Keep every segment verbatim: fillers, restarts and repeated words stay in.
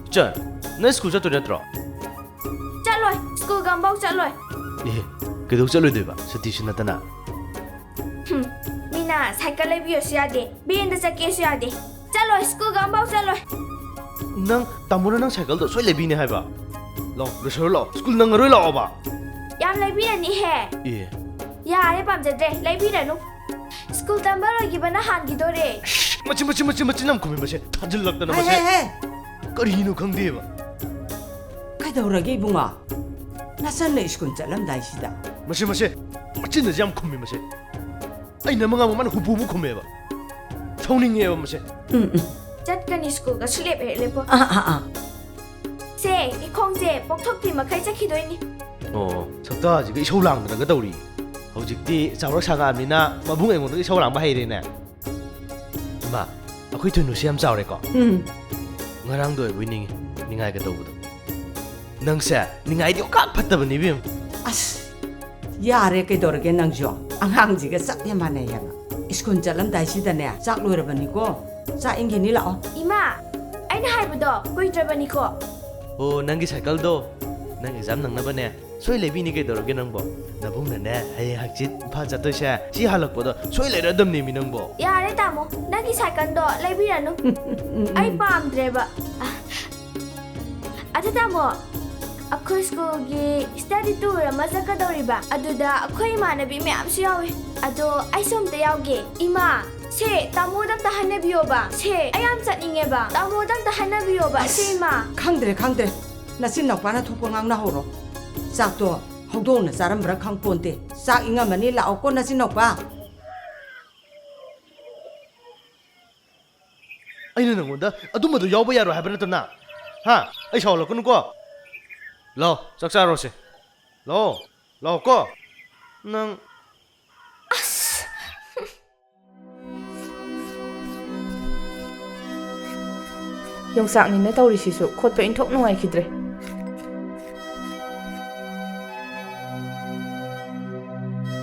ꯆꯟ, ꯅꯪ ꯁ꯭ꯀꯨꯜ ꯆꯠꯇꯣꯏ ꯅꯠꯇ꯭ꯔꯣ? ꯆꯠꯂꯣꯏ, ꯁ꯭ꯀꯨꯜꯒ ꯑꯝꯐꯥꯎ ꯆꯠꯂꯣꯏ꯫ ꯑꯦ, ꯀꯩꯗꯧ ꯆꯠꯂꯣꯏꯗꯣꯏꯕ ꯁꯨꯇꯤꯁꯨ ꯅꯠꯇꯅ? ꯍꯨꯝ, ꯃꯤꯅ ꯁꯥꯏꯀꯜ ꯂꯩꯕꯤꯌꯣꯁꯨ ꯌꯥꯗꯦ, ꯚꯦꯟꯗ ꯆꯠꯀꯦꯁꯨ ꯌꯥꯗꯦ꯫ ꯆꯠꯂꯣꯏ, ꯁ꯭ꯀꯨꯜꯒ ꯑꯝꯐꯥꯎ ꯆꯠꯂꯣꯏ꯫ ꯅꯪ ꯇꯥꯃꯣꯅ ꯅꯪ ꯁꯥꯏꯀꯜꯗꯣ ꯁꯣꯏ ꯂꯩꯕꯤꯅꯤ ꯍꯥꯏꯕ? ꯂꯥꯛꯑꯣ, ꯂꯣꯏꯁꯜꯂꯨ ꯂꯥꯛꯑꯣ, ꯁ꯭ꯀꯨꯜ ꯅꯪꯉꯔꯣꯏ ꯂꯥꯛꯑꯣꯕ꯫ ꯌꯥꯝ ꯂꯩꯕꯤꯔꯅꯤꯍꯦ꯫ ꯑꯦ꯫ ꯌꯥꯔꯦ, ꯄꯥꯝꯖꯗ꯭ꯔꯦ, ꯂꯩꯕꯤꯔꯅꯨ꯫ ꯁ꯭ꯀꯨꯜ ꯇꯝꯕ ꯂꯣꯏꯈꯤꯕꯅ ꯍꯥꯟꯈꯤꯗꯣꯔꯦ꯫ ꯃꯆꯤꯟ, ꯃꯆꯤꯟ, ꯃꯆꯤꯟ, ꯃꯆꯤꯟ ꯌꯥꯝ ꯈꯨꯝꯃꯤ ꯃꯁꯦ, ꯊꯥꯖꯤꯜꯂꯛꯇꯅ ꯍꯦ, ꯃꯁꯦ꯫ ꯍꯦ, ꯍꯦ꯫ ꯀꯔꯤꯅꯣ ꯈꯪꯗꯦꯕ꯫ ꯀꯩꯗꯧꯔꯒꯦ ꯏꯕꯨꯡꯉꯣ? ꯅꯆꯟꯅ ꯁ꯭ꯀꯨꯜ ꯆꯠꯂꯝꯗꯥꯏꯁꯤꯗ꯫ ꯃꯁꯦ, ꯃꯁꯦ, ꯃꯆꯤꯟꯅꯁꯦ ꯌꯥꯝ ꯈꯨꯝꯃꯤ ꯃꯁꯦ꯫ ꯑꯩꯅ ꯑꯃ ꯉꯥꯡꯕ ꯃꯥꯅ ꯍꯨꯝꯐꯨꯃꯨꯛ ꯈꯨꯝꯃꯦꯕ꯫ ꯁꯥꯎꯅꯤꯡꯉꯦꯕ ꯃꯁꯦ꯫ ꯎꯝ, ꯎꯝ꯫ ꯆꯠꯀꯅꯤ ꯁ꯭ꯀꯨꯜꯒ ꯁꯨꯂꯦꯞ ꯍꯦꯛ ꯂꯦꯞꯄꯣ꯫ ꯑꯥ, ꯑꯥ, ꯑꯥ꯫ ꯁꯦ, ꯏꯈꯣꯡꯁꯦ ꯄꯣꯛꯊꯣꯛꯇ꯭ꯔꯤ ꯃꯈꯩ ꯆꯠꯈꯤꯗꯣꯏꯅꯤ꯫ ꯑꯣ, ꯁꯛꯇꯥꯁꯤꯒ ꯏꯁꯧ ꯂꯥꯡꯗꯅꯒ ꯇꯧꯔꯤ꯫ ꯍꯧꯖꯤꯛꯇꯤ ꯆꯥꯎꯔꯛ ꯁꯥꯉꯛꯑꯕꯅꯤꯅ ꯃꯕꯨꯡ ꯑꯩꯉꯣꯟꯗꯒ ꯏꯁꯧ ꯂꯥꯡꯕ ꯍꯩꯔꯦꯅꯦ꯫ ꯏꯃꯥ, ꯑꯩꯈꯣꯏ ꯊꯣꯏꯅꯨꯁꯦ ꯌꯥꯝ ꯆꯥꯎꯔꯦꯀꯣ? ꯎꯝ꯫ ꯉꯔꯥꯡꯗ ꯑꯣꯏꯕꯣꯏ ꯅꯤꯡꯉꯤ, ꯅꯤꯡꯉꯥꯏꯒ ꯇꯧꯕꯗꯣ꯫ ꯅꯪꯁꯦ ꯅꯤꯡꯉꯥꯏꯗꯤ ꯑꯣꯀꯥꯛ ꯐꯠꯇꯕꯅꯤ ꯏꯕꯦꯝ꯫ ꯑꯁ, ꯌꯥꯔꯦ ꯀꯩꯗꯧꯔꯒꯦ ꯅꯪꯁꯨ? ꯑꯉꯥꯡꯁꯤꯒ ꯆꯞ ꯍꯦꯛ ꯃꯥꯟꯅꯩ ꯍꯥꯏꯕ꯫ ꯁ꯭ꯀꯨꯜ ꯆꯠꯂꯝꯗꯥꯏꯁꯤꯗꯅꯦ, ꯆꯥꯛ ꯂꯣꯏꯔꯕꯅꯤꯀꯣ꯫ ꯆꯥꯛ ꯏꯟꯈꯤꯅꯤ, ꯂꯥꯛꯑꯣ꯫ ꯏꯃꯥ, ꯑꯩꯅ ꯍꯥꯏꯕꯗꯣ ꯀꯨꯏꯗ꯭ꯔꯕꯅꯤꯀꯣ꯫ ꯑꯣ, ꯅꯪꯒꯤ ꯁꯥꯏꯀꯜꯗꯣ ꯅꯪ ꯑꯦꯛꯖꯥꯝ ꯅꯪꯅꯕꯅꯦ ꯁꯣꯏ ꯂꯩꯕꯤꯅꯤ ꯀꯩꯗꯧꯔꯒꯦ ꯅꯪꯕꯣ? ꯅꯕꯨꯡꯅꯅꯦ ꯍꯌꯦꯡ ꯍꯪꯆꯤꯠ ꯏꯝꯐꯥꯜ ꯆꯠꯇꯣꯏꯁꯦ ꯁꯤ ꯍꯜꯂꯛꯄꯗ ꯁꯣꯏ ꯂꯩꯔꯗꯝꯅꯦꯃꯤ ꯅꯪꯕꯣ꯫ ꯌꯥꯔꯦ ꯇꯥꯃꯣ, ꯅꯪꯒꯤ ꯁꯥꯏꯀꯜꯗꯣ ꯂꯩꯕꯤꯔꯅꯨ꯫ ꯑꯩ ꯄꯥꯝꯗ꯭ꯔꯦꯕ꯫ ꯑ, ꯑꯗꯨ ꯇꯥꯃꯣ, ꯑꯩꯈꯣꯏ ꯁ꯭ꯀꯨꯜꯒꯤ ꯁ꯭ꯇꯗꯤ ꯇꯨꯔ ꯑꯃ ꯆꯠꯀꯗꯧꯔꯤꯕ, ꯑꯗꯨꯗ ꯑꯩꯈꯣꯏ ꯏꯃꯥꯟꯅꯕꯤ ꯃꯌꯥꯝꯁꯨ ꯌꯥꯎꯏ꯫ ꯑꯗꯣ ꯑꯩꯁꯨ ꯑꯝꯇ ꯌꯥꯎꯒꯦ꯫ ꯏꯃꯥ, ꯁꯦ, ꯇꯥꯃꯣꯗ ꯑꯝꯇ ꯍꯥꯏꯅꯕꯤꯌꯣꯕ꯫ ꯁꯦ, ꯑꯩ ꯌꯥꯝ ꯆꯠꯅꯤꯡꯉꯦꯕ꯫ ꯇꯥꯃꯣꯗ ꯑꯝꯇ ꯍꯥꯏꯅꯕꯤꯌꯣꯕ꯫ ꯁꯦ, ꯑꯁ, ꯏꯃꯥ꯫ ꯈꯪꯗ꯭ꯔꯦ, ꯈꯪꯗ꯭ꯔꯦ꯫ ꯅꯆꯤꯟ ꯅꯅꯥꯎꯄꯥꯅ ꯊꯣꯛꯄ ꯉꯥꯡꯅꯍꯧꯔꯣ꯫ ꯆꯥꯛꯇꯣ ꯍꯧꯗꯣꯡꯅ ꯆꯥꯔꯝꯕ꯭ꯔꯥ ꯈꯪꯄꯣꯟꯇꯦ꯫ ꯆꯥꯛ ꯏꯪꯉꯝꯃꯅꯤ, ꯂꯥꯛꯑꯣꯀꯣ ꯅꯆꯤꯟ ꯅꯅꯥꯎꯄꯥ꯫ ꯑꯩꯅ ꯅꯪꯉꯣꯟꯗ ꯑꯗꯨꯝꯕꯗꯣ ꯌꯥꯎꯕ ꯌꯥꯔꯣꯏ ꯍꯥꯏꯕ ꯅꯠꯇ꯭ꯔꯅ? ꯍꯥ? ꯑꯩ ꯁꯥꯎꯍꯜꯂꯛꯀꯅꯨꯀꯣ꯫ ꯂꯥꯛꯑꯣ, ꯆꯥꯛ ꯆꯥꯔꯣꯁꯦ꯫ ꯂꯥꯛꯑꯣ, ꯂꯥꯛꯑꯣꯀꯣ꯫ ꯅꯪ ꯑꯁ! ꯌꯣꯡꯆꯥꯛꯅꯤꯅ ꯇꯧꯔꯤꯁꯤꯁꯨ ꯈꯣꯠꯄ ꯏꯟꯊꯣꯛ ꯅꯨꯡꯉꯥꯏꯈꯤꯗ꯭ꯔꯦ꯫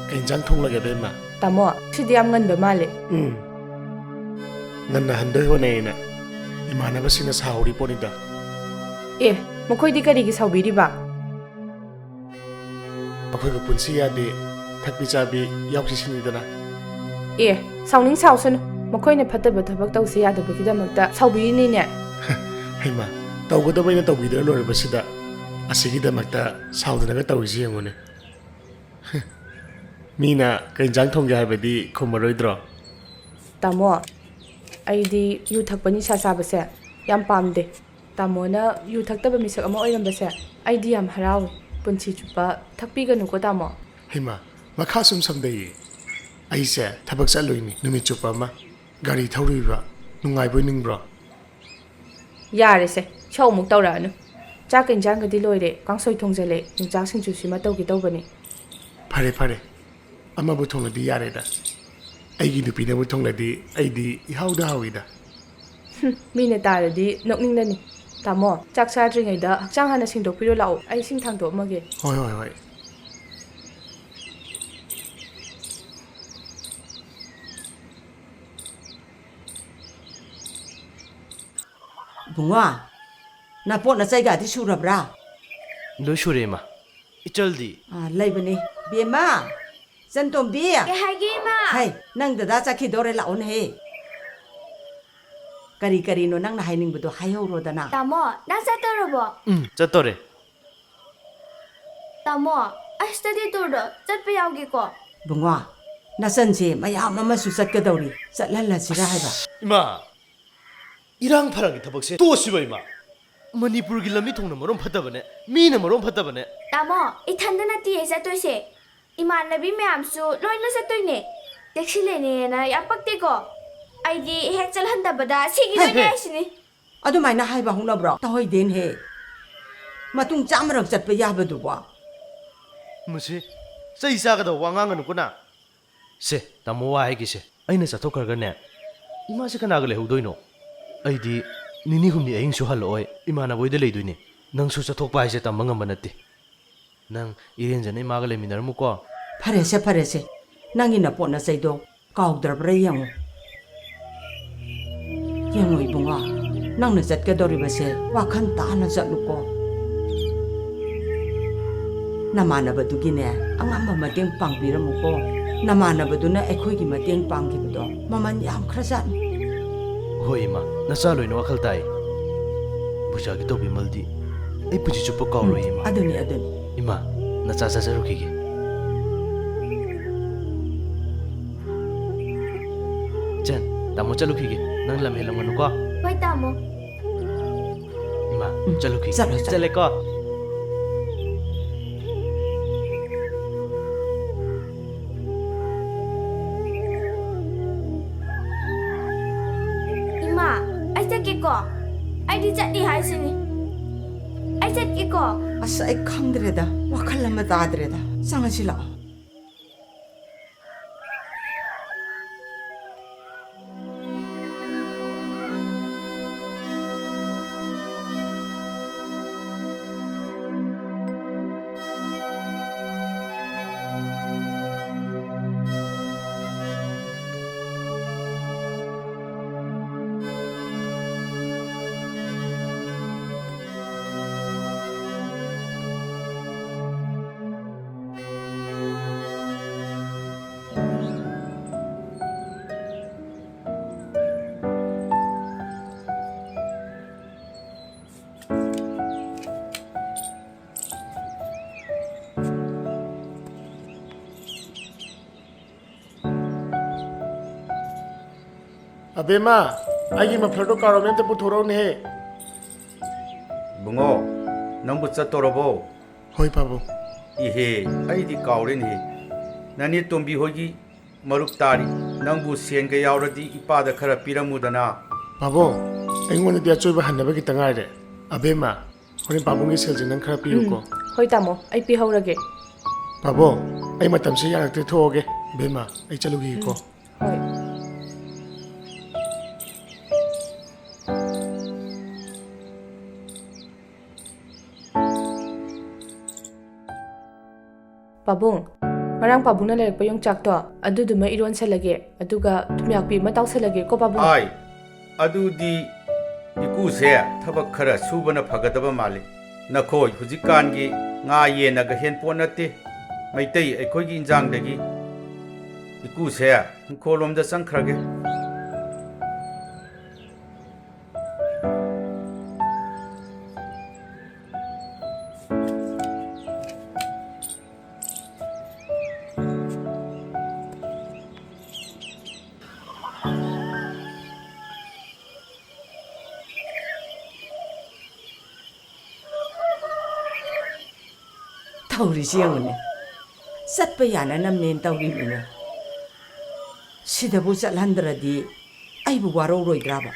ꯀꯩ ꯏꯟꯖꯥꯡ ꯊꯣꯡꯂꯒꯦ, ꯕꯦꯝꯃ? ꯇꯥꯃꯣ, ꯁꯤꯗꯤ ꯌꯥꯝ ꯉꯟꯕ ꯃꯥꯜꯂꯦ꯫ ꯎꯝ꯫ ꯉꯟꯅ ꯍꯟꯗꯣꯏ ꯍꯣꯠꯅꯩꯅ ꯏꯃꯥꯟꯅꯕꯁꯤꯡꯅ ꯁꯥꯎꯔꯤ ꯄꯣꯠꯅꯤꯗ꯫ ꯑꯦ, ꯃꯈꯣꯏꯗꯤ ꯀꯔꯤꯒꯤ ꯁꯥꯎꯕꯤꯔꯤꯕ? ꯑꯩꯈꯣꯏꯒ ꯄꯨꯟꯁꯤ ꯌꯥꯗꯦ, ꯊꯛꯄꯤ ꯆꯥꯕꯤ ꯌꯥꯎꯁꯤ ꯁꯤꯅꯤꯗꯅ꯫ ꯑꯦ, ꯁꯥꯎꯅꯤꯡ ꯁꯥꯎꯁꯅꯨ, ꯃꯈꯣꯏꯅ ꯐꯠꯇꯕ ꯊꯕꯛ ꯇꯧꯁꯤ ꯌꯥꯗꯕꯒꯤꯗꯃꯛꯇ ꯁꯥꯎꯕꯤꯔꯤꯅꯤꯅꯦ꯫ ꯍꯩꯃꯥ, ꯇꯧꯒꯗꯕ ꯑꯩꯅ ꯇꯧꯕꯤꯗꯅ ꯂꯣꯏꯔꯕꯁꯤꯗ ꯑꯁꯤꯒꯤꯗꯃꯛꯇ ꯁꯥꯎꯗꯅꯒ ꯇꯧꯔꯤꯁꯤ ꯌꯦꯡꯉꯨꯅꯦ꯫ ꯃꯤꯅ ꯀꯩ ꯏꯟꯖꯥꯡ ꯊꯣꯡꯒꯦ ꯍꯥꯏꯕꯗꯤ ꯈꯨꯝꯃꯔꯣꯏꯗ꯭ꯔꯣ? ꯇꯥꯃꯣ, ꯑꯩꯗꯤ ꯌꯨ ꯊꯛꯄ ꯅꯤꯁꯥ ꯆꯥꯕꯁꯦ ꯌꯥꯝ ꯄꯥꯝꯗꯦ꯫ ꯇꯥꯃꯣꯅ ꯌꯨ ꯊꯛꯇꯕ ꯃꯤꯁꯛ ꯑꯃ ꯑꯣꯏꯔꯝꯕꯁꯦ ꯑꯩꯗꯤ ꯌꯥꯝ ꯍꯔꯥꯎꯏ꯫ ꯄꯨꯟꯁꯤ ꯆꯨꯞꯄ ꯊꯛꯄꯤꯒꯅꯨꯀꯣ, ꯇꯥꯃꯣ꯫ ꯍꯩꯃꯥ, ꯃꯈꯥ ꯁꯨꯝ ꯁꯝꯗꯩꯌꯦ꯫ ꯑꯩꯁꯦ ꯊꯕꯛ ꯆꯠꯂꯨꯏꯅꯤ ꯅꯨꯃꯤꯠ ꯆꯨꯞꯄ ꯑꯃ꯫ ꯒꯥꯔꯤ ꯊꯧꯔꯨꯏꯕ꯫ ꯅꯨꯡꯉꯥꯏꯕꯣꯏ ꯅꯤꯡꯕ꯭ꯔꯣ? ꯌꯥꯔꯦꯁꯦ, ꯁꯧ ꯑꯃꯨꯛ ꯇꯧꯔꯛꯑꯅꯨ꯫ ꯆꯥꯛꯀ ꯏꯟꯖꯥꯡꯒꯗꯤ ꯂꯣꯏꯔꯦ, ꯀꯥꯡꯁꯣꯏ ꯊꯣꯡꯖꯜꯂꯦ, ꯌꯣꯡꯆꯥꯛ ꯁꯤꯡꯖꯨ ꯁꯤꯃ ꯇꯧꯒꯦ ꯇꯧꯕꯅꯤ꯫ ꯐꯔꯦ, ꯐꯔꯦ꯫ ꯑꯃꯕꯨ ꯊꯣꯡꯂꯗꯤ ꯌꯥꯔꯦꯗ꯫ ꯑꯩꯒꯤ ꯅꯨꯄꯤꯅꯕꯨ ꯊꯣꯡꯂꯗꯤ ꯑꯩꯗꯤ ꯏꯍꯥꯎꯗ ꯍꯥꯎꯏꯗ꯫ ꯍꯨꯝ, ꯃꯤꯅ ꯇꯥꯔꯗꯤ ꯅꯣꯛꯅꯤꯡꯂꯅꯤ꯫ ꯇꯥꯃꯣ, ꯆꯥꯛ ꯆꯥꯗ꯭ꯔꯤꯉꯩꯗ ꯍꯛꯆꯥꯡ ꯍꯥꯟꯅ ꯁꯦꯡꯗꯣꯛꯄꯤꯔꯣ ꯂꯥꯛꯑꯣ, ꯑꯩ ꯏꯁꯤꯡ ꯊꯥꯡꯗꯣꯛꯑꯝꯃꯒꯦ꯫ ꯍꯣꯏ, ꯍꯣꯏ, ꯍꯣꯏ꯫ ꯏꯕꯨꯡꯉꯣ, ꯅꯄꯣꯠ ꯅꯆꯩꯒꯗꯤ ꯁꯨꯔꯕ꯭ꯔꯥ? ꯂꯣꯏ ꯁꯨꯔꯦ, ꯏꯃꯥ꯫ ꯏꯆꯜꯗꯤ? ꯑꯥ, ꯂꯩꯕꯅꯤ꯫ ꯕꯦꯝꯃ, ꯆꯟꯇꯣꯝꯕꯤ꯫ ꯀꯩ ꯍꯥꯏꯒꯦ, ꯏꯃꯥ? ꯍꯩ, ꯅꯪ ꯗꯗꯥ ꯆꯠꯈꯤꯗꯧꯔꯦ, ꯂꯥꯛꯑꯣꯅꯦꯍꯦ꯫ ꯀꯔꯤ ꯀꯔꯤꯅꯣ ꯅꯪꯅ ꯍꯥꯏꯅꯤꯡꯕꯗꯣ ꯍꯥꯏꯍꯧꯔꯣꯗꯅ꯫ ꯇꯥꯃꯣ, ꯅꯪ ꯆꯠꯇꯧꯔꯕꯣ? ꯎꯝ, ꯆꯠꯇꯣꯔꯦ꯫ ꯇꯥꯃꯣ, ꯑꯩ ꯁ꯭ꯇꯗꯤ ꯇꯨꯔꯗꯣ ꯆꯠꯄ ꯌꯥꯎꯒꯦꯀꯣ꯫ ꯕꯨꯡꯉꯣ, ꯅꯆꯟꯁꯦ ꯃꯌꯥꯝ ꯑꯃꯁꯨ ꯆꯠꯀꯗꯧꯔꯤ, ꯆꯠꯍꯜꯂꯁꯤꯔꯥ ꯍꯥꯏꯕ꯫ ꯏꯃꯥ, ꯏꯔꯥꯡ ꯐꯔꯥꯡꯒꯤ ꯊꯕꯛꯁꯦ ꯇꯣꯛꯑꯁꯤꯕ, ꯏꯃꯥ꯫ ꯃꯅꯤꯄꯨꯔꯒꯤ ꯂꯝꯕꯤ ꯊꯣꯡꯅ ꯃꯔꯣꯟ ꯐꯠꯇꯕꯅꯦ, ꯃꯤꯅ ꯃꯔꯣꯟ ꯐꯠꯇꯕꯅꯦ꯫ ꯇꯥꯃꯣ, ꯏꯊꯟꯗ ꯅꯠꯇꯤꯌꯦ ꯆꯠꯇꯣꯏꯁꯦ꯫ ꯏꯃꯥꯟꯅꯕꯤ ꯃꯌꯥꯝꯁꯨ ꯂꯣꯏꯅ ꯆꯠꯇꯣꯏꯅꯦ꯫ ꯆꯦꯛꯁꯤꯜꯂꯦꯅꯦꯅ ꯌꯥꯝ ꯄꯛꯇꯦꯀꯣ꯫ ꯑꯩꯗꯤ ꯍꯦꯛ ꯆꯠꯍꯟꯗꯕꯗ ꯁꯤꯈꯤꯗꯣꯏꯅꯦ ꯍꯦ, ꯍꯦ꯫ ꯍꯥꯏꯁꯤꯅꯤ꯫ ꯑꯗꯨꯃꯥꯏꯅ ꯍꯥꯏꯕ ꯍꯧꯅꯕ꯭ꯔꯣ? ꯇꯧꯍꯩꯗꯦꯅꯦꯍꯦ꯫ ꯃꯇꯨꯡ ꯆꯥꯝꯃꯔꯛ ꯆꯠꯄ ꯌꯥꯕꯗꯨꯕꯣ꯫ ꯃꯁꯤ ꯆꯩ ꯆꯥꯒꯗꯧꯕ ꯋꯥ ꯉꯥꯡꯒꯅꯨꯀꯣ ꯅꯪ꯫ ꯁꯦ, ꯇꯥꯃꯣ ꯋꯥ ꯍꯥꯏꯒꯤꯁꯦ꯫ ꯑꯩꯅ ꯆꯠꯊꯣꯛꯈ꯭ꯔꯒꯅꯦ, ꯏꯃꯥꯁꯦ ꯀꯅꯥꯒ ꯂꯩꯍꯧꯗꯣꯏꯅꯣ? ꯑꯩꯗꯤ ꯅꯤꯅꯤ ꯍꯨꯝꯅꯤ ꯑꯍꯤꯡꯁꯨ ꯍꯜꯂꯛꯑꯣꯏ, ꯏꯃꯥꯟꯅꯕ ꯍꯣꯏꯗ ꯂꯩꯗꯣꯏꯅꯦ꯫ ꯅꯪꯁꯨ ꯆꯠꯊꯣꯛꯄ ꯍꯥꯏꯁꯦ ꯇꯝꯕ ꯉꯝꯕ ꯅꯠꯇꯦ꯫ ꯅꯪ ꯏꯔꯦꯟꯖꯅ ꯏꯃꯥꯒ ꯂꯩꯃꯤꯟꯅꯔꯝꯃꯨꯀꯣ꯫ ꯐꯔꯦꯁꯦ, ꯐꯔꯦꯁꯦ꯫ ꯅꯪꯒꯤ ꯅꯄꯣꯠ ꯅꯆꯩꯗꯣ ꯀꯥꯎꯗ꯭ꯔꯕ꯭ꯔꯥ ꯌꯦꯡꯉꯨ꯫ ꯌꯦꯡꯉꯣ ꯏꯕꯨꯡꯉꯣ, ꯅꯪꯅ ꯆꯠꯀꯗꯧꯔꯤꯕꯁꯦ ꯋꯥꯈꯜ ꯇꯥꯅ ꯆꯠꯂꯨꯀꯣ꯫ ꯅꯃꯥꯟꯅꯕꯗꯨꯒꯤꯅꯦ, ꯑꯉꯝꯕ ꯃꯇꯦꯡ ꯄꯥꯡꯕꯤꯔꯝꯃꯨꯀꯣ꯫ ꯅꯃꯥꯟꯅꯕꯗꯨꯅ ꯑꯩꯈꯣꯏꯒꯤ ꯃꯇꯦꯡ ꯄꯥꯡꯈꯤꯕꯗꯣ ꯃꯃꯜ ꯌꯥꯝꯈ꯭ꯔꯖꯥꯠꯅꯤ꯫ ꯍꯣꯏ ꯏꯃꯥ, ꯅꯆꯥ ꯂꯣꯏꯅ ꯋꯥꯈꯜ ꯇꯥꯏ꯫ ꯄꯨꯖꯥꯒꯤ ꯇꯧꯕꯤꯃꯜꯗꯤ ꯑꯩ ꯄꯨꯟꯁꯤ ꯆꯨꯞꯄ ꯀꯥꯎꯔꯣꯏ ꯏꯃꯥ꯫ ꯑꯗꯨꯅꯤ, ꯑꯗꯨꯅꯤ꯫ ꯏꯃꯥ, ꯅꯆꯥ ꯆꯥꯖꯔꯨꯈꯤꯒꯦ꯫ ꯆꯟ, ꯇꯥꯃꯣ ꯆꯠꯂꯨꯈꯤꯒꯦ꯫ ꯅꯪ ꯂꯝ ꯍꯦꯜꯂꯝꯒꯅꯨꯀꯣ꯫ ꯍꯣꯏ ꯇꯥꯃꯣ꯫ ꯏꯃꯥ, ꯎꯝ, ꯆꯠꯂꯨꯈꯤꯒꯦ꯫ ꯆꯠꯂꯣ, ꯆꯠꯂꯣ꯫ ꯆꯠꯂꯦꯀꯣ꯫ ꯏꯃꯥ, ꯑꯩ ꯆꯠꯀꯦꯀꯣ꯫ ꯑꯩꯗꯤ ꯆꯠꯅꯤ ꯍꯥꯏꯁꯤꯅꯤ꯫ ꯑꯩ ꯆꯠꯀꯦꯀꯣ꯫ ꯑꯁ, ꯑꯩ ꯈꯪꯗ꯭ꯔꯦꯗ, ꯋꯥꯈꯜ ꯑꯃ ꯇꯥꯗ꯭ꯔꯦꯗ꯫ ꯆꯪꯉꯁꯤ ꯂꯥꯛꯑꯣ꯫ ꯑꯕꯦꯝꯃ, ꯑꯩꯒꯤ ꯃꯐ꯭ꯂꯔꯗꯣ ꯀꯥꯔꯣꯃꯦ, ꯑꯝꯇ ꯄꯨꯊꯣꯔꯛꯎꯅꯦꯍꯦ꯫ ꯕꯨꯡꯉꯣ, ꯅꯪꯕꯨ ꯆꯠꯇꯣꯔꯕꯣ? ꯍꯣꯏ ꯄꯥꯕꯨꯡ꯫ ꯏꯍꯦ, ꯑꯩꯗꯤ ꯀꯥꯎꯔꯦꯅꯦꯍꯦ꯫ ꯅꯅꯦ ꯇꯣꯝꯕꯤ ꯍꯣꯏꯒꯤ ꯃꯔꯨꯞ ꯇꯥꯔꯤ꯫ ꯅꯪꯕꯨ ꯁꯦꯟꯒ ꯌꯥꯎꯔꯗꯤ ꯏꯄꯥꯗ ꯈꯔ ꯄꯤꯔꯝꯃꯨꯗꯅ꯫ ꯄꯥꯕꯨꯡ, ꯑꯩꯉꯣꯟꯗꯗꯤ ꯑꯆꯣꯏꯕ ꯍꯟꯅꯕ ꯈꯤꯇ ꯉꯥꯏꯔꯦ꯫ ꯑꯕꯦꯝꯃ, ꯍꯣꯔꯦꯟ ꯄꯥꯕꯨꯡꯒꯤ ꯁꯦꯜꯁꯦ ꯅꯪ ꯈꯔ ꯄꯤꯌꯨꯀꯣ꯫ ꯎꯝ, ꯍꯣꯏ ꯇꯥꯃꯣ, ꯑꯩ ꯄꯤꯍꯧꯔꯒꯦ꯫ ꯄꯥꯕꯨꯡ, ꯑꯩ ꯃꯇꯝꯁꯦ ꯌꯥꯔꯛꯇ꯭ꯔꯦ, ꯊꯣꯛꯑꯒꯦ꯫ ꯕꯦꯝꯃ, ꯑꯩ ꯆꯠꯂꯨꯈꯤꯒꯦꯀꯣ꯫ ꯎꯝ, ꯍꯣꯏ꯫ ꯄꯥꯕꯨꯡ, ꯉꯔꯥꯡ ꯄꯥꯕꯨꯡꯅ ꯂꯩꯔꯛꯄ ꯌꯣꯡꯆꯥꯛꯇꯣ, ꯑꯗꯨꯗꯨꯃ ꯏꯔꯣꯟꯁꯜꯂꯒꯦ, ꯑꯗꯨꯒ ꯊꯨꯝꯌꯥꯛꯄꯤ ꯑꯃ ꯇꯥꯎꯁꯜꯂꯒꯦꯀꯣ, ꯄꯥꯕꯨꯡ? ꯑꯥꯏ, ꯑꯗꯨꯗꯤ ꯏꯀꯨꯁꯦ ꯊꯕꯛ ꯈꯔ ꯁꯨꯕꯅ ꯐꯒꯗꯕ ꯃꯥꯜꯂꯤ꯫ ꯅꯈꯣꯏ ꯍꯧꯖꯤꯛꯀꯥꯟꯒꯤ ꯉꯥ ꯌꯦꯟꯅꯒ ꯍꯦꯟ ꯄꯣꯠ ꯅꯠꯇꯦ꯫ ꯃꯩꯇꯩ ꯑꯩꯈꯣꯏꯒꯤ ꯏꯟꯖꯥꯡꯗꯒꯤ ꯏꯀꯨꯁꯦ ꯏꯪꯈꯣꯜꯂꯣꯝꯗ ꯆꯪꯈ꯭ꯔꯒꯦ꯫ ꯇꯧꯔꯤꯁꯤ ꯌꯦꯡꯉꯨꯅꯦ꯫ ꯆꯠꯄ ꯌꯥꯅꯅꯕꯅꯦꯅ ꯇꯧꯔꯤꯕꯅꯦ꯫ ꯁꯤꯗꯕꯨ ꯆꯠꯍꯟꯗ꯭ꯔꯗꯤ ꯑꯩꯕꯨ ꯋꯥꯔꯧꯔꯣꯏꯗ꯭ꯔꯥꯕ?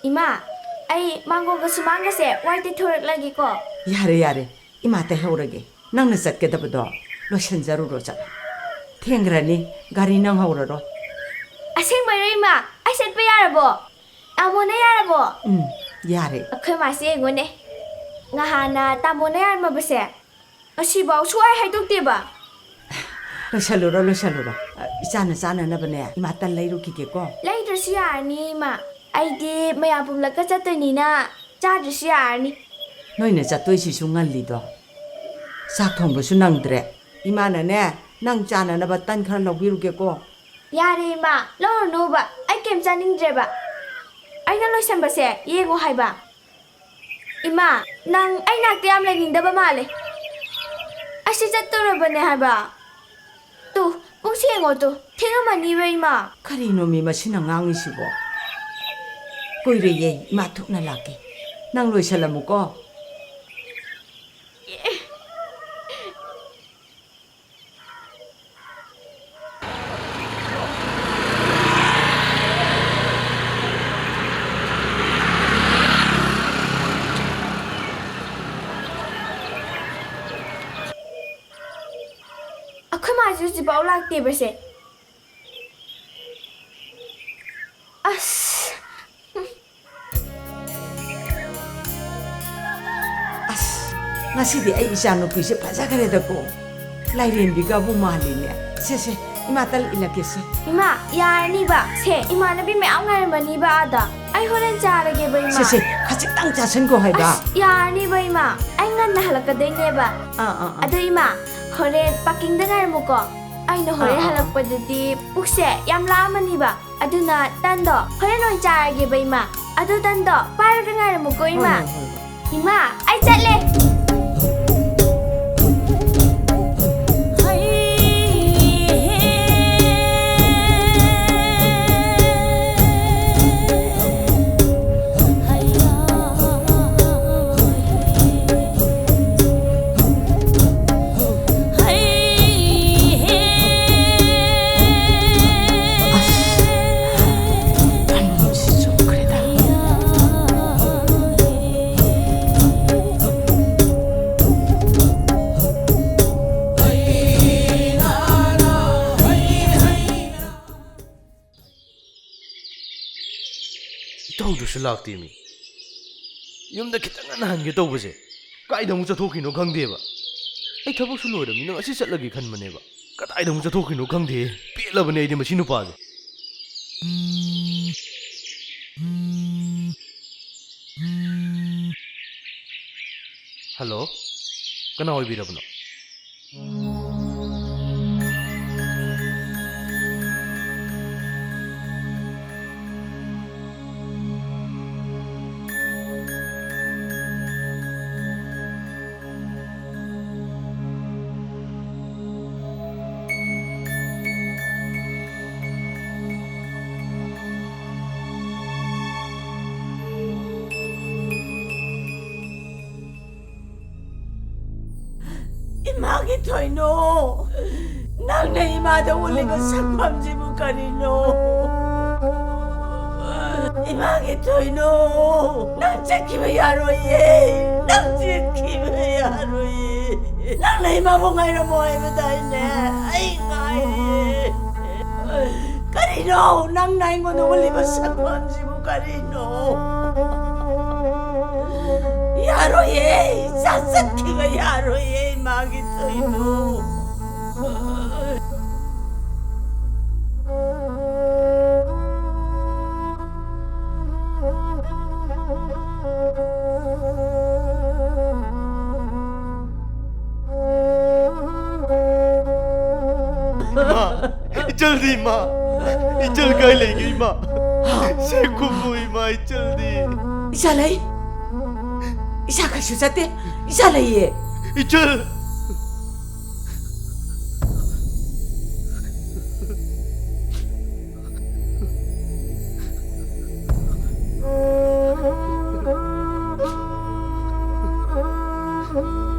ꯏꯃꯥ, ꯑꯩ ꯃꯥꯡꯒꯣꯜꯒ ꯁꯨꯃꯥꯡꯒꯁꯦ ꯋꯥꯏ ꯇꯩꯊꯣꯔꯛꯂꯒꯦꯀꯣ꯫ ꯌꯥꯔꯦ, ꯌꯥꯔꯦ꯫ ꯏꯃꯥ ꯇꯩꯍꯧꯔꯒꯦ꯫ ꯅꯪꯅ ꯆꯠꯀꯗꯕꯗꯣ ꯂꯣꯏꯁꯤꯟꯖꯔꯨꯔꯣ ꯆꯠꯂꯣ꯫ ꯊꯦꯡꯈ꯭ꯔꯅꯤ, ꯒꯥꯔꯤ ꯅꯪꯍꯧꯔꯔꯣꯏ꯫ ꯑꯁꯦꯡꯕꯩꯔꯣ ꯏꯃꯥ? ꯑꯩ ꯆꯠꯄ ꯌꯥꯔꯕꯣ? ꯇꯥꯃꯣꯅ ꯌꯥꯔꯕꯣ? ꯎꯝ, ꯌꯥꯔꯦ꯫ ꯑꯩꯈꯣꯏ ꯃꯥꯁꯦ ꯌꯦꯡꯉꯨꯅꯦ꯫ ꯉꯍꯥꯟꯅ ꯇꯥꯃꯣꯅ ꯌꯥꯔꯝꯃꯕꯁꯦ ꯉꯁꯤꯐꯥꯎ ꯁꯨꯛꯍꯥꯏ ꯍꯥꯏꯗꯣꯛꯇꯦꯕ꯫ ꯂꯣꯏꯁꯜꯂꯨꯔꯣ, ꯂꯣꯏꯁꯜꯂꯨꯔꯣ꯫ ꯑ, ꯏꯆꯥꯅ ꯆꯥꯅꯅꯕꯅꯦ ꯏꯃꯥ ꯇꯟ ꯂꯩꯔꯨꯈꯤꯒꯦꯀꯣ꯫ ꯂꯩꯗ꯭ꯔꯁꯨ ꯌꯥꯔꯅꯤ ꯏꯃꯥ꯫ ꯑꯩꯗꯤ ꯃꯌꯥꯝ ꯄꯨꯝꯂꯛꯀ ꯆꯠꯇꯣꯏꯅꯤꯅ ꯆꯥꯗ꯭ꯔꯁꯨ ꯌꯥꯔꯅꯤ꯫ ꯅꯣꯏꯅ ꯆꯠꯇꯣꯏꯁꯤꯁꯨ ꯉꯜꯂꯤꯗꯣ꯫ ꯆꯥꯛ ꯊꯣꯡꯕꯁꯨ ꯅꯪꯗ꯭ꯔꯦ꯫ ꯏꯃꯥꯅꯅꯦ, ꯅꯪ ꯆꯥꯅꯅꯕ ꯇꯟ ꯈꯔ ꯂꯧꯕꯤꯔꯨꯒꯦꯀꯣ꯫ ꯌꯥꯔꯦ ꯏꯃꯥ, ꯂꯧꯔꯨꯅꯨꯕ꯫ ꯑꯩ ꯀꯩꯝ ꯆꯥꯅꯤꯡꯗ꯭ꯔꯦꯕ꯫ ꯑꯩꯅ ꯂꯣꯏꯁꯟꯕꯁꯦ ꯌꯦꯡꯉꯣ ꯍꯥꯏꯕ꯫ ꯏꯃꯥ, ꯅꯪ ꯑꯩ ꯅꯥꯛꯇ ꯌꯥꯝ ꯂꯩꯅꯤꯡꯗꯕ ꯃꯥꯜꯂꯦ꯫ ꯑꯩꯁꯦ ꯆꯠꯇꯧꯔꯕꯅꯦ ꯍꯥꯏꯕ꯫ ꯇꯨ, ꯄꯨꯡꯁꯦ ꯌꯦꯡꯉꯣ ꯇꯨ, ꯊꯦꯡꯉꯝꯃꯅꯤꯕ ꯏꯃꯥ꯫ ꯀꯔꯤꯅꯣ ꯃꯤ ꯃꯁꯤꯅ ꯉꯥꯡꯉꯤꯁꯤꯕꯣ? ꯀꯨꯏꯔꯣꯏꯌꯦ, ꯏꯃꯥ ꯊꯨꯅ ꯂꯥꯛꯀꯦ꯫ ꯅꯪ ꯂꯣꯏꯁꯜꯂꯝꯃꯨꯀꯣ꯫ ꯑꯩꯈꯣꯏ ꯃꯥꯁꯨ ꯍꯧꯖꯤꯛꯐꯥꯎ ꯂꯥꯛꯇꯦꯕꯁꯦ꯫ ꯑꯁ꯫ ꯑꯁ, ꯉꯁꯤꯗꯤ ꯑꯩ ꯏꯆꯥꯅꯨꯄꯤꯁꯦ ꯐꯖꯈ꯭ꯔꯦꯗꯀꯣ꯫ ꯂꯥꯏꯔꯦꯝꯕꯤꯒꯕꯨ ꯃꯥꯜꯂꯤꯅꯦ꯫ ꯁꯦ, ꯁꯦ, ꯏꯃꯥ, ꯇꯜ ꯏꯜꯂꯛꯀꯦꯁꯦ꯫ ꯏꯃꯥ, ꯌꯥꯔꯅꯤꯕ꯫ ꯁꯦ, ꯏꯃꯥꯟꯅꯕꯤ ꯃꯌꯥꯝ ꯉꯥꯏꯔꯝꯃꯅꯤꯕ ꯑꯥꯗ꯫ ꯑꯩ ꯍꯣꯔꯦꯟ ꯆꯥꯔꯒꯦꯕ, ꯏꯃꯥ꯫ ꯁꯦ, ꯁꯦ, ꯈꯖꯤꯛꯇꯪ ꯆꯥꯁꯤꯟꯈꯣ ꯍꯥꯏꯕ꯫ ꯑꯁ, ꯌꯥꯔꯅꯤꯕ, ꯏꯃꯥ꯫ ꯑꯩ ꯉꯟꯅ ꯍꯜꯂꯛꯀꯗꯣꯏꯅꯦꯕ꯫ ꯑꯥ, ꯑꯥ, ꯑꯥ꯫ ꯑꯗꯣ, ꯏꯃꯥ, ꯍꯣꯔꯦꯟ ꯄꯥꯔꯀꯤꯡꯗ ꯉꯥꯏꯔꯝꯃꯨꯀꯣ꯫ ꯑꯩꯅ ꯍꯣꯔꯦꯟ ꯑꯥ, ꯑꯥ, ꯑꯥ꯫ ꯍꯜꯂꯛꯄꯗꯗꯤ ꯄꯨꯛꯁꯦ ꯌꯥꯝ ꯂꯥꯝꯃꯅꯤꯕ꯫ ꯑꯗꯨꯅ ꯇꯟꯗꯣ ꯍꯣꯔꯦꯟ ꯑꯣꯏꯅ ꯆꯥꯔꯒꯦꯕ, ꯏꯃꯥ꯫ ꯑꯗꯨ ꯇꯟꯗꯣ ꯄꯥꯏꯔꯒ ꯉꯥꯏꯔꯝꯃꯨꯀꯣ, ꯍꯣꯏ, ꯏꯃꯥ꯫ ꯍꯣꯏ, ꯍꯣꯏ, ꯍꯣꯏ꯫ ꯏꯃꯥ, ꯑꯩ ꯆꯠꯂꯦ꯫ ꯏꯇꯧꯗꯨꯁꯨ ꯂꯥꯛꯇꯦ ꯃꯤ꯫ ꯌꯨꯝꯗ ꯈꯤꯇꯪ ꯉꯟꯅ ꯍꯟꯒꯦ ꯇꯧꯕꯁꯦ, ꯀꯥꯏꯗ ꯑꯃꯨꯛ ꯆꯠꯊꯣꯛꯈꯤꯅꯣ ꯈꯪꯗꯦꯕ꯫ ꯑꯩ ꯊꯕꯛꯁꯨ ꯂꯣꯏꯔꯕꯅꯤꯅ ꯉꯁꯤ ꯆꯠꯂꯒꯦ ꯈꯟꯕꯅꯦꯕ꯫ ꯀꯗꯥꯏꯗ ꯑꯃꯨꯛ ꯆꯠꯊꯣꯛꯈꯤꯅꯣ ꯈꯪꯗꯦ꯫ ꯄꯦꯜꯂꯕꯅꯦ ꯑꯩꯗꯤ ꯃꯁꯤ ꯅꯨꯄꯥꯁꯦ꯫ ꯍꯜꯂꯣ, ꯀꯅꯥ ꯑꯣꯏꯕꯤꯔꯕꯅꯣ? ꯏꯃꯥꯒꯤ ꯊꯣꯏꯅꯣ, ꯅꯪꯅ ꯏꯃꯥꯗ ꯎꯠꯂꯤꯕ ꯁꯛꯐꯝꯁꯤꯕꯨ ꯀꯔꯤꯅꯣ? ꯏꯃꯥꯒꯤ ꯊꯣꯏꯅꯣ, ꯅꯪ ꯆꯠꯈꯤꯕ ꯌꯥꯔꯣꯏꯌꯦ, ꯅꯪ ꯆꯠꯈꯤꯕ ꯌꯥꯔꯣꯏꯌꯦ꯫ ꯅꯪꯅ ꯏꯃꯥꯕꯨ ꯉꯥꯏꯔꯝꯃꯣ ꯍꯥꯏꯕꯗꯥꯏꯅꯦ? ꯑꯩ ꯉꯥꯏꯔꯤꯌꯦ꯫ ꯀꯔꯤꯅꯣ ꯅꯪꯅ ꯑꯩꯉꯣꯟꯗ ꯎꯠꯂꯤꯕ ꯁꯛꯐꯝꯁꯤꯕꯨ ꯀꯔꯤꯅꯣ? ꯌꯥꯔꯣꯏꯌꯦ, ꯏꯆꯥ ꯆꯠꯈꯤꯕ ꯌꯥꯔꯣꯏꯌꯦ, ꯏꯃꯥꯒꯤ ꯊꯣꯏꯅꯣ꯫ ꯏꯆꯜꯗꯤ ꯏꯃꯥ, ꯏꯆꯜ ꯀꯥꯏ ꯂꯩꯒꯦ ꯏꯃꯥ? ꯁꯦ ꯈꯨꯝꯃꯨ ꯏꯃꯥ, ꯏꯆꯜꯗꯤ꯫ ꯏꯆꯥ ꯂꯩ꯫ ꯏꯆꯥ ꯀꯩꯁꯨ ꯆꯠꯇꯦ꯫ ꯏꯆꯥ ꯂꯩꯌꯦ꯫ ꯏꯆꯜ꯫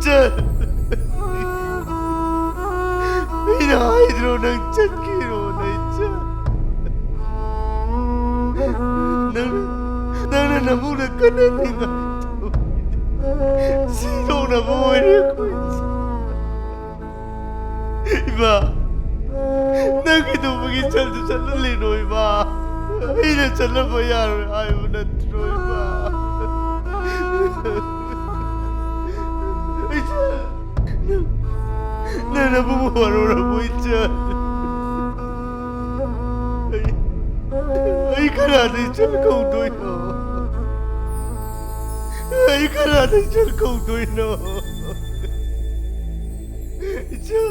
ꯆꯠ꯫ ꯑꯩꯅ ꯍꯥꯏꯗ꯭ꯔꯣ ꯅꯪ ꯆꯠꯈꯤꯔꯣ, ꯅꯪ ꯆꯠ-, ꯅꯪ, ꯅꯪꯅ ꯅꯕꯨꯡꯅ ꯀꯟꯅ ꯅꯤꯡꯉꯥꯏ ꯇꯧꯔꯤꯗꯣ ꯁꯤꯗꯣꯛꯅꯕ ꯑꯣꯏꯔꯦ ꯑꯩꯈꯣꯏꯁꯦ꯫ ꯏꯃꯥ, ꯅꯪ ꯀꯩꯗꯧꯕꯒꯤ ꯆꯠꯁꯨ ꯆꯠꯍꯜꯂꯤꯅꯣ ꯏꯃꯥ? ꯑꯩꯅ ꯆꯠꯂꯝꯕ ꯌꯥꯔꯣꯏ ꯍꯥꯏꯕ ꯅꯠꯇ꯭ꯔꯣ ꯏꯃꯥ? ꯏꯆꯥ, ꯅꯪ, ꯅꯪ ꯅꯕꯨꯡ ꯋꯥꯔꯧꯔꯕꯣ ꯏꯆꯥ? ꯑꯩ, ꯑꯩ ꯀꯅꯥꯗ ꯏꯆꯜ ꯀꯧꯗꯣꯏꯅꯣ? ꯑꯩ ꯀꯅꯥꯗ ꯏꯆꯜ ꯀꯧꯗꯣꯏꯅꯣ? ꯏꯆꯥ꯫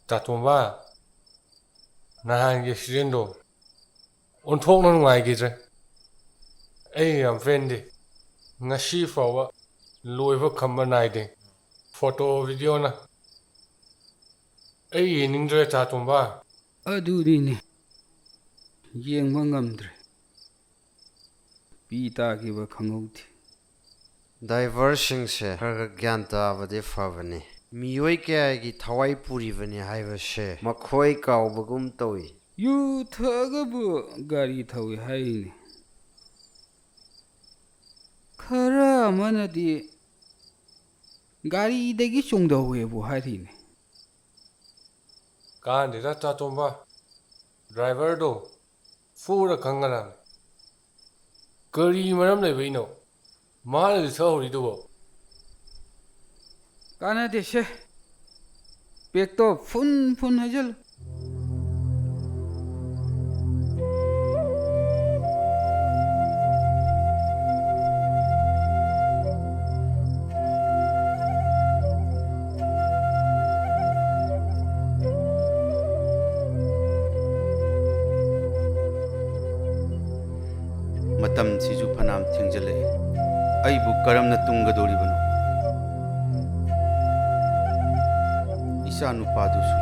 ꯇꯥꯇꯣꯝꯕ, ꯅꯍꯥꯟꯒꯤ ꯑꯦꯛꯁꯤꯗꯦꯟꯗꯣ ꯑꯣꯟꯊꯣꯛꯅ ꯅꯨꯡꯉꯥꯏꯈꯤꯗ꯭ꯔꯦ꯫ ꯑꯩ ꯌꯥꯝ ꯄꯦꯟꯗꯦ꯫ ꯉꯁꯤ ꯐꯥꯎꯕ ꯂꯣꯏꯕ ꯈꯝꯕ ꯅꯥꯏꯗꯦ꯫ ꯐꯣꯇꯣ, ꯚꯤꯗꯤꯑꯣꯅ ꯑꯩ ꯌꯦꯡꯅꯤꯡꯗ꯭ꯔꯦ, ꯇꯥꯇꯣꯝꯕ꯫ ꯑꯗꯨꯅꯤꯅꯦ, ꯌꯦꯡꯕ ꯉꯝꯗ꯭ꯔꯦ꯫ ꯄꯤ ꯇꯥꯈꯤꯕ ꯈꯪꯍꯧꯗꯦ꯫ ꯗ꯭ꯔꯥꯏꯚꯔꯁꯤꯡꯁꯦ ꯈꯔ ꯈꯔ ꯒ꯭ꯌꯥꯟ ꯇꯥꯕꯗꯤ ꯐꯕꯅꯤ꯫ ꯃꯤꯑꯣꯏ ꯀꯌꯥꯒꯤ ꯊꯋꯥꯏ ꯄꯨꯔꯤꯕꯅꯤ ꯍꯥꯏꯕꯁꯦ ꯃꯈꯣꯏ ꯀꯥꯎꯕꯒꯨꯝ ꯇꯧꯏ꯫ ꯌꯨ ꯊꯛꯑꯒꯕꯨ ꯒꯥꯔꯤ ꯊꯧꯏ ꯍꯥꯏꯔꯤꯅꯦ꯫ ꯈꯔ ꯑꯃꯅꯗꯤ ꯒꯥꯔꯤꯗꯒꯤ ꯆꯣꯡꯊꯧꯋꯦꯕꯨ ꯍꯥꯏꯔꯤꯅꯦ꯫ ꯀꯥꯟꯗꯦꯗ ꯇꯥꯇꯣꯝꯕ, ꯗ꯭ꯔꯥꯏꯚꯔꯗꯣ ꯐꯨꯔ ꯈꯪꯒꯗꯕꯅꯤ꯫ ꯀꯔꯤ ꯃꯔꯝ ꯂꯩꯕꯩꯅꯣ ꯃꯥꯅ ꯂꯤꯊꯍꯧꯔꯤꯗꯨꯕꯣ? ꯀꯥꯟꯅꯗꯦꯁꯦ, ꯄꯦꯛꯇꯣ ꯐꯨꯟ ꯐꯨꯟ ꯍꯩꯖꯜꯂꯨ꯫ ꯃꯇꯝꯁꯤꯁꯨ ꯐꯅꯌꯥꯝ ꯊꯦꯡꯖꯤꯜꯂꯛꯑꯦ꯫ ꯑꯩꯕꯨ ꯀꯔꯝꯅ ꯇꯨꯝꯒꯗꯧꯔꯤꯕꯅꯣ? ꯏꯆꯥ ꯅꯨꯄꯥꯗꯨꯁꯨ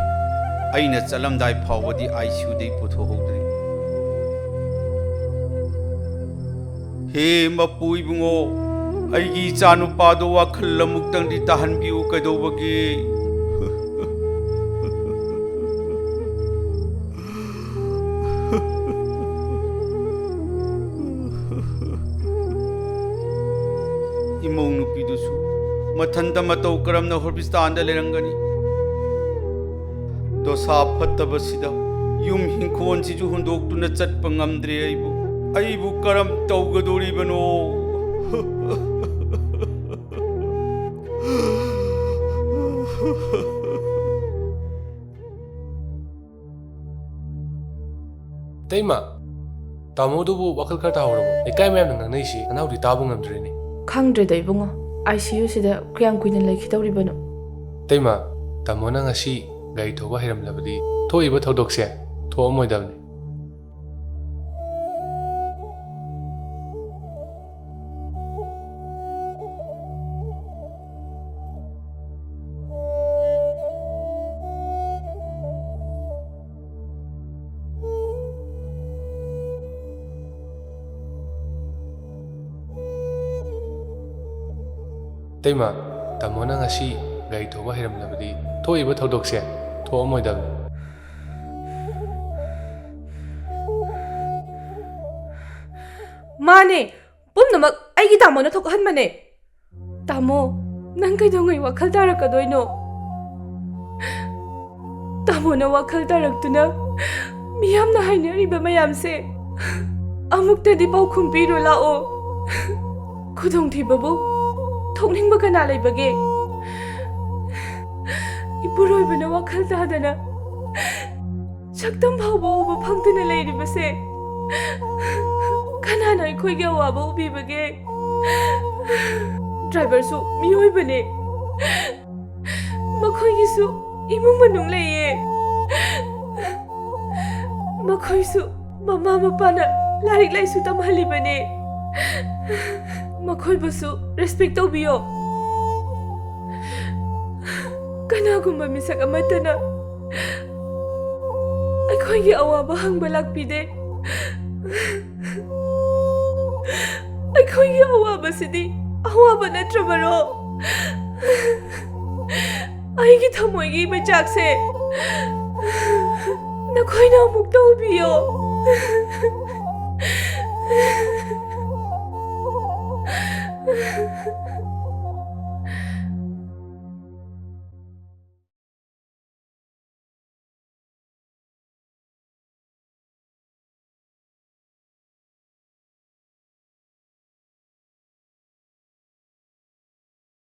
ꯑꯩꯅ ꯆꯠꯂꯝꯗꯥꯏ ꯐꯥꯎꯕꯗꯤ ICUꯗꯒꯤ ꯄꯨꯊꯣꯛꯍꯧꯗ꯭ꯔꯤ꯫ ꯍꯦ ꯃꯄꯨ ꯏꯕꯨꯡꯉꯣ, ꯑꯩꯒꯤ ꯏꯆꯥ ꯅꯨꯄꯥꯗꯣ ꯋꯥꯈꯜ ꯑꯃꯨꯛꯇꯪꯗꯤ ꯇꯥꯍꯟꯕꯤꯌꯨ꯫ ꯀꯩꯗꯧꯕꯒꯤ? ꯏꯃꯧ ꯅꯨꯄꯤꯗꯨꯁꯨ ꯃꯊꯟꯇ ꯃꯇꯧ ꯀꯔꯝꯅ ꯍꯣꯁꯄꯤꯇꯥꯜꯗ ꯂꯩꯔꯝꯒꯅꯤ? ꯗꯣꯁꯥ ꯐꯠꯇꯕꯁꯤꯗ ꯌꯨꯝ ꯏꯪꯈꯣꯜꯁꯤꯁꯨ ꯍꯨꯟꯗꯣꯛꯇꯨꯅ ꯆꯠꯄ ꯉꯝꯗ꯭ꯔꯦ꯫ ꯑꯩꯕꯨ, ꯑꯩꯕꯨ ꯀꯔꯝ ꯇꯧꯒꯗꯧꯔꯤꯕꯅꯣ? ꯇꯩꯃ, ꯇꯥꯃꯣꯗꯨꯕꯨ ꯋꯥꯈꯜ ꯈꯔ ꯇꯥꯍꯧꯔꯕꯣ? ꯂꯩꯀꯥꯏ ꯃꯌꯥꯝꯅ ꯉꯥꯡꯅꯩꯁꯤ ꯅꯅꯥꯎꯗꯤ ꯇꯥꯕ ꯉꯝꯗ꯭ꯔꯦꯅꯦ꯫ ꯈꯪꯗ꯭ꯔꯦꯗ ꯏꯕꯨꯡꯉꯣ, ICUꯁꯤꯗ ꯀꯌꯥꯝ ꯀꯨꯏꯅ ꯂꯩꯈꯤꯗꯧꯔꯤꯕꯅꯣ? ꯇꯩꯃ, ꯇꯥꯃꯣꯅ ꯉꯁꯤ ꯒꯥꯔꯤ ꯊꯧꯕ ꯍꯩꯔꯝꯂꯕꯗꯤ ꯊꯣꯛꯏꯕ ꯊꯧꯗꯣꯛꯁꯦ ꯊꯣꯛꯑꯝꯃꯣꯏꯗꯕꯅꯤ꯫ ꯇꯩꯃ, ꯇꯥꯃꯣꯅ ꯉꯁꯤ ꯒꯥꯔꯤ ꯊꯧꯕ ꯍꯩꯔꯝꯂꯕꯗꯤ ꯊꯣꯛꯏꯕ ꯊꯧꯗꯣꯛꯁꯦ ꯊꯣꯛꯑꯝꯃꯣꯏꯗꯕꯅꯤ꯫ ꯃꯥꯅꯦ, ꯄꯨꯝꯅꯃꯛ ꯑꯩꯒꯤ ꯇꯥꯃꯣꯅ ꯊꯣꯛꯍꯟꯕꯅꯦ꯫ ꯇꯥꯃꯣ, ꯅꯪ ꯀꯩꯗꯧꯉꯩ ꯋꯥꯈꯜ ꯇꯥꯔꯛꯀꯗꯣꯏꯅꯣ? ꯇꯥꯃꯣꯅ ꯋꯥꯈꯜ ꯇꯥꯔꯛꯇꯨꯅ ꯃꯤꯌꯥꯝꯅ ꯍꯥꯏꯅꯔꯤꯕ ꯃꯌꯥꯝꯁꯦ ꯑꯃꯨꯛꯇꯗꯤ ꯄꯥꯎꯈꯨꯝ ꯄꯤꯔꯣ ꯂꯥꯛꯑꯣ꯫ ꯈꯨꯗꯣꯡꯊꯤꯕꯕꯨ ꯊꯣꯛꯅꯤꯡꯕ ꯀꯅꯥ ꯂꯩꯕꯒꯦ? ꯏꯄꯨꯔꯣꯏꯕꯅ ꯋꯥꯈꯜ ꯇꯥꯗꯅ ꯁꯛꯇꯝ ꯐꯥꯎꯕ ꯎꯕ ꯐꯪꯗꯅ ꯂꯩꯔꯤꯕꯁꯦ ꯀꯅꯥꯅ ꯑꯩꯈꯣꯏꯒꯤ ꯑꯋꯥꯕ ꯎꯕꯤꯕꯒꯦ? ꯗ꯭ꯔꯥꯏꯚꯔꯁꯨ ꯃꯤꯑꯣꯏꯕꯅꯦ꯫ ꯃꯈꯣꯏꯒꯤꯁꯨ ꯏꯃꯨꯡ ꯃꯅꯨꯡ ꯂꯩꯌꯦ꯫ ꯃꯈꯣꯏꯁꯨ ꯃꯃꯥ ꯃꯄꯥꯅ ꯂꯥꯏꯔꯤꯛ ꯂꯥꯏꯁꯨ ꯇꯝꯍꯜꯂꯤꯕꯅꯦ꯫ ꯃꯈꯣꯏꯕꯨꯁꯨ ꯔꯦꯁꯄꯦꯛ ꯇꯧꯕꯤꯌꯣ꯫ ꯀꯅꯥꯒꯨꯝꯕ ꯃꯤꯁꯛ ꯑꯃꯠꯇꯅ ꯑꯩꯈꯣꯏꯒꯤ ꯑꯋꯥꯕ ꯍꯪꯕ ꯂꯥꯛꯄꯤꯗꯦ꯫ ꯑꯩꯈꯣꯏꯒꯤ ꯑꯋꯥꯕꯁꯤꯗꯤ ꯑꯋꯥꯕ ꯅꯠꯇ꯭ꯔꯕꯔꯣ? ꯑꯩꯒꯤ ꯊꯃꯣꯏꯒꯤ ꯃꯩꯆꯥꯛꯁꯦ ꯅꯈꯣꯏꯅ ꯑꯃꯨꯛ ꯇꯧꯕꯤꯌꯣ꯫